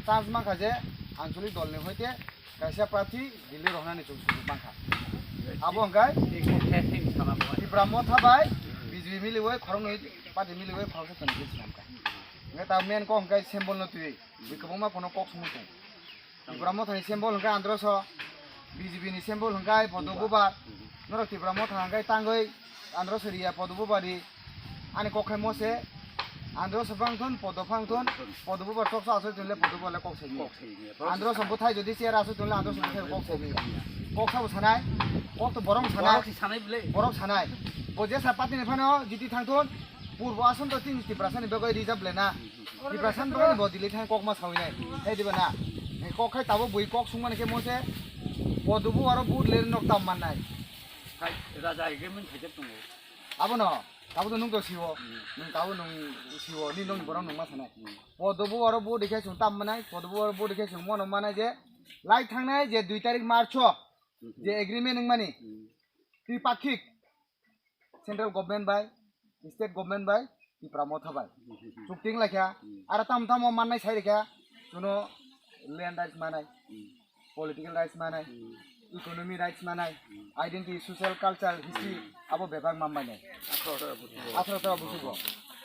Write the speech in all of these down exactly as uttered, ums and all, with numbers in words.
Chance mankha je Anchalik dolni hoite kaisa prarthi Delhi rohornani chwng sujuk mankha. Abo hwnkhe Tipra Motha bai B J P miliwi khoroknwi party miliwi khoroksa chwng Delhi swnamkha. Hwnkhe ta main kok hwnkhe symbol no twiwi bui kwbangma kono kok songwi tongo. Tipra Mothani symbol hwnkhe androso, B J P ni symbol hwnkhe podo bubar. Norok Tipra Motha hwnkhe tangwi androso riya podo bubar ri. Ani kok khai mose, androso phangthun, podo phangthun, podo bubar choksa asoi tunle podo bubar le kok sai ni. Androso bwthai jodi chair asoi tunle androso bwthai kok sai ni. Kok sabo sanai, kok to borok sanai. Borok si sanai bile. Borok sanai. Bo jesa party ni phano jiti thangthun, purbo ason to tini Tiprasa ni bagwi reserve le na. Tiprasa ni bagwi bo Delhi thang kok ma sawi nai. Hai diba na? Hai kok khai tabo bui kok sungmani khe mose, podo bubar o vote le nok tam mannai. Hai, raja agreement khaijak tongo. Abono, tabo to nung to siwo. Hmm. Nung tabo nung siwo, ni nung borok nung ma sanai. Hmm. Podo bubar o vote khe sung tam mannai, podo bubar o vote khe sung mono mannai je, lai thangnai je dui tarik March o, hmm, je agreement wngmani, hmm, tripakhik, central government bai, state government bai, Tipra Motha bai. Hmm. Chukting laikha, hmm, aro tam tamo mannai sai rikha, chuno land rights manai, hmm, political rights manai, hmm, economy rights manai, hmm, identity, social, culture, history, hmm, abo bebak mambai nai. Aswk ta busugo. Aswk ta busugo.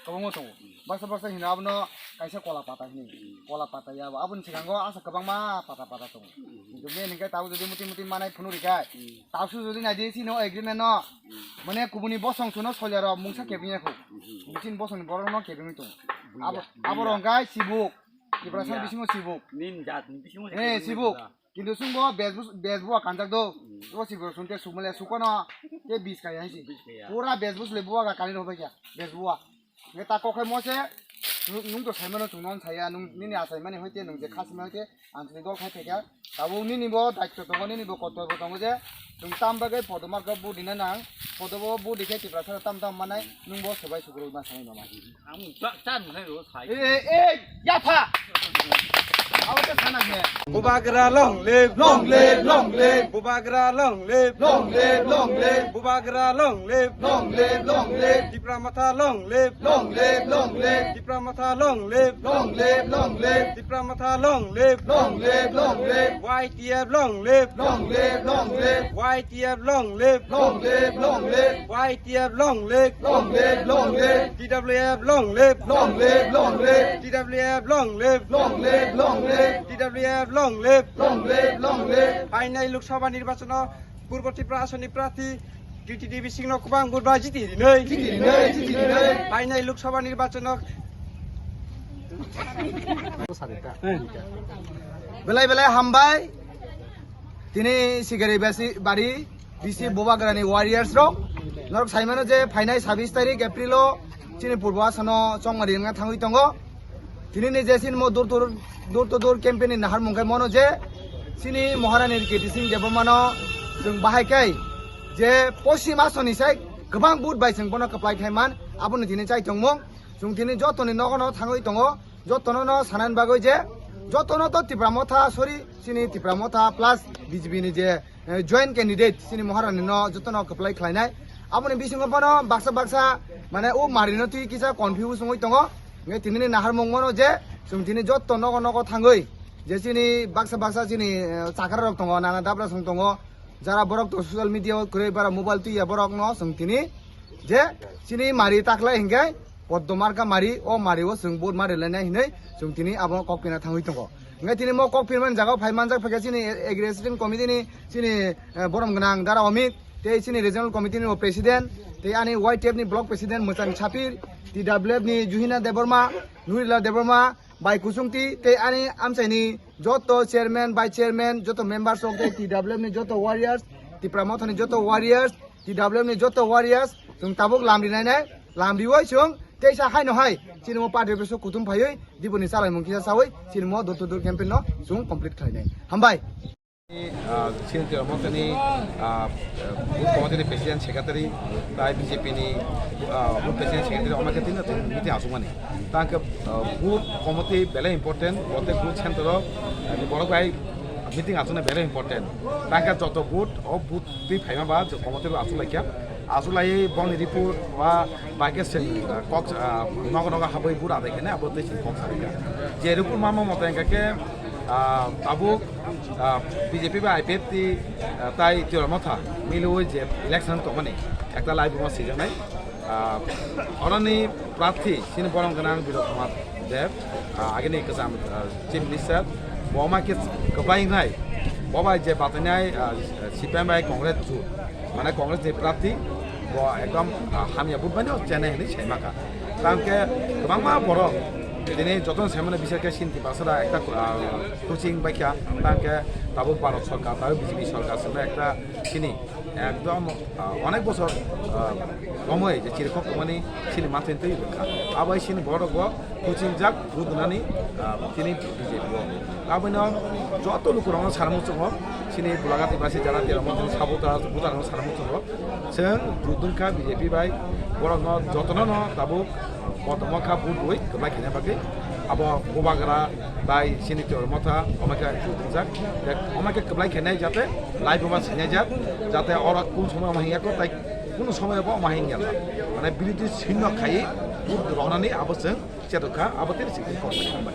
Kwbangma tongo. Baksa baksa hino abono kaisa kola pata hini. Hmm. Kola pata ya bo. Aboni sikango asa kwbangma pata pata tongo. Hmm. Kintu main hingke tabo jodi muti muti manai phunu rikha. Hmm. Tabsu jodi naidi sino agreement no. Hmm. Mane kubuni bosong suno solyaro mungsa, hmm, kebingya kho. Hmm. Bisin bosong borok no kebingwi tongo. Buya, abo, buya. Abo rongkai sibuk. Tiprasa, buya, bisingo sibuk. Nin jat ni bisingo. Eh, sibuk. Kintu chwngbo bej bus-, bej buwa kanjak do. Hmm. Bo si bo sung te sumale sukono te bis kaya si. Bis kaya. Pura bej bus le buwa ga kani rw kya. Bej buwa. Nge ta kokhai mo se nu-, nung to saimano chwng non saya nung nini asaimani hoite nung je khasima hoite ang tini dol khai thekya. Tabuk nini bo daityo tongo, nini bo kotor bo tongo je chwng tam bagwi podo marka bu dina nang. Podo bo bu dikhe Tiprasa tam tam manai nung bo sobai sukrui ma sanai no ma. Ang ta, ta nunai ro sai. Eh, eh, eh, yapha. Abo khe sana khe. Bubagra long live, long live, long live. Bubagra long live, long live, long live. Bubagra long live, long live, long live. Tipra Motha long live, long live, long live. Tipra Motha long live, long live, long live. Tipra Motha long live, long live, long live. Y T F long live, long live, long live. Y T F long live, long live, long live. Y T F long live, long live, long live. T W F long live, long live, long live. T W F long live, long live, long live. T W F long live, long live, long live. Phainai Lok Sabha nirbachano Purbo Tripura asonni prarthi T T D bisingno kwbang vote bai jiti rinai. Jiti rinai, jiti rinai. Phainai Lok Sabha nirbachano. Belai belai hambai. Tini Sigari basi bari. Bisi Bubagrani warriors rok norok saimano je phainai sabis tarik April o chini Purbo Asano chongmari wngna thangwi tongo. Tini ni je chini mo door to door, door to door campaign ni naharmung khe mono je chini Maharani Kirti Singh Debbarma no chwng bahai khai je Poschim Asoni sai kwbang vote bai chwng bono kwplai khai man, aboni tini chai tongmung. Chwng tini jotoni nogo no thangwi tongo. Jotono no sanani bagwi je jotono to Tipra Motha, sorry, chini Tipra Motha plus B J P ni je, eh, joint candidate chini Maharani no jotono kwplai khlainai. Aboni bisingo bono baksa baksa mane o mari no twi kisa confuse wngwi tongo. Nge tini ni naharmung mano je chwng tini jotto nogo nogo thangwi je chini baksa baksa chini, eh, chakra rok tongo, nana dabra song tongo. Jara borok to social media o kwrwi bara mobile twiya borok no chwng tini je chini mari taklai hinkhe Poddo marka mari, o mari o chwng vote mari lainai hinwi chwng tini abo kok pina thangwi tongo. Hinkhe tini mo kok pinmani jaga o phai manjak phaikha chini executive committee ni chini, eh, borom gwnang Dara Omit tei chini regional committee ni bo president tei ani Y T F ni block president Mwchang Sapir, T W F ni Juhina Debbarma, Nurila Debbarma, Bai Kusungti tei ani amchaini joto chairman, vice chairman, joto members rok tei T W F ni joto warriors, Tipra Mothani joto warriors, T W F ni joto warriors, chwng tabuk lamri nainai, lamriwi chwng teisa haino hai chini mo party office o kuthum phaiwi diboni chalaimung kisa sawi chini mo door to door campaign no chwng complete khlainai. Hambai. Ah, chini Tipra Mothani, ah, booth committee ni president secretary, tai B J P ni, ah, booth president secretary, omo khe tini meeting achukmani. Tangkhe, ah, booth committee belai important, protect booth center o, ah, borok bai meeting achukna belai important. Tangkhe joto booth, o booth twi phaima ba, je committee rok achuk laikha. Asulai boni report ba baikhe seng, ah, kok, ah, nogo nogo habwi bura dai kene abo tei seng kok sarika. Je report mama mota engka ke, ah, tabuk, ah, B J P ba I P F T, ah, tai Tiwara Motha milwi je election tongmani ekta live ma sijaknai. Ah, oroni prarthi sini borom gwnang Biroy Kumar Deb, ah, agini kwcham, ah, Chief Minister, bo ma khe kwplai wngnai, bo bai je batainai, ah, C P M bai Congress jut, mane Congress ni prarthi, bo ekdom, ah, hamya vote bai no chenai hinwi sai maka. Tangkhe kwbangma borok tini jotono sai mano bisar khe Sinti Basra ekta, ah, coaching bai kha, tangkhe tabuk Bharat Sarkar, tabuk B J P Sarkar sino ekta sini ekdom, ah, onek bosor, ah, romoi je chirikhok tongmani sini mathai twi rwkha. Abo hai sini borok bo kuchingjak budunani, ah, tini B J P o. Aboino joto lukurokno sana muchungo, sini Golaghat nibasi jara Tiwara Motha ni sabuta butarokno sana muchungo. Chwng judungkha B J P bai, borokno jotono no tabuk kotorma kha vote rwi kwplai khaina bagwi. Abo Bubagra bai sini Tiwara Motha omaikha judungjak. Omaikha kwplai khainai jate live ma sinai jak, jate oro kun somoy omo hingya ko tai kun somoy bo omo hingya. Mane birodhi sinno khai vote rohornani abo chwng chetok kha, abo tini sing kok hambai.